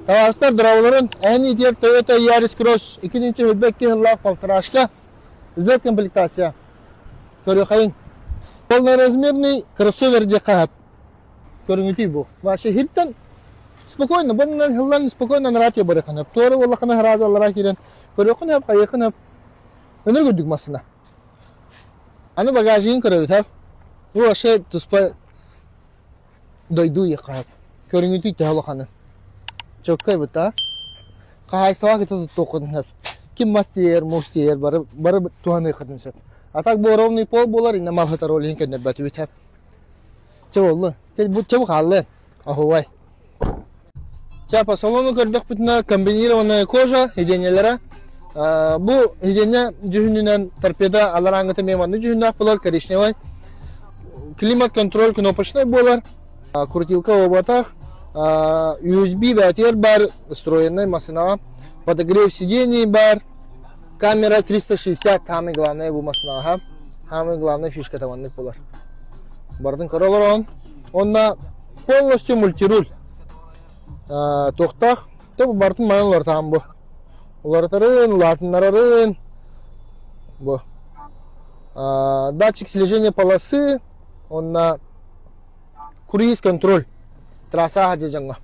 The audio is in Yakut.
Табаарыстар дорооболорун, эн итиэр Toyota Yaris Cross 2-сүүрбэ сыллаах полторашка Z комплектация. Көрүөхайын. Полноразмерный кроссовер диэххэ сөп. Көрүҥүтүй бу. Вообще хиртэн спокойно, буннан хыллан спокойно нараат барыхын хөп. Туора буоллахына сразу аллара киирэн көрүөххүн хөп, хайыаххын хөп. Өнөр көрдүк массына. Аны багажигын көрөбүт хөп. Бу вообще туспа дойду ыйыахха сөп. Көрүҥүтүй төһө улаханын. Чөккөй быта. Хаһаайыстыбаҕа кытта туттуоххутун сөп. Ким мас тиэйэр, муус тиэйэр бары бары туһаныаххытын сөп. А так бу ровный пол буолар, иннэ мал сытар ол иһин көннөрбөтүбүт сөп. Чэ буоллун. Чэ бу чэ бу хааллын. Оһуобай. Чэ по салону көрдөхпүтүнэ комбинированная кожа сиденьелэрэ. Бу сиденье дьүһүнүнэн торпеда аларааҥҥыта эмиэ маннык дьүһүннээх буолар, коричневай. Климат-контроль кнопочный буолар. Крутилка буолбатах. USB бээтигэр бар, встроенный массынаҕа. Подогрев сидений бар. Камера 360 самый главное бу массынаҕа. Самый главный фишката маннык буолар. Бардын көрө олорон. Онно полностью мультируль. Туохтаах, то бартын манан уларытаҕын бу. Уларытарын, улаатыннарарын бу. Датчик слежения полосы, онно круиз контроль. Трасса дьаҥҥа.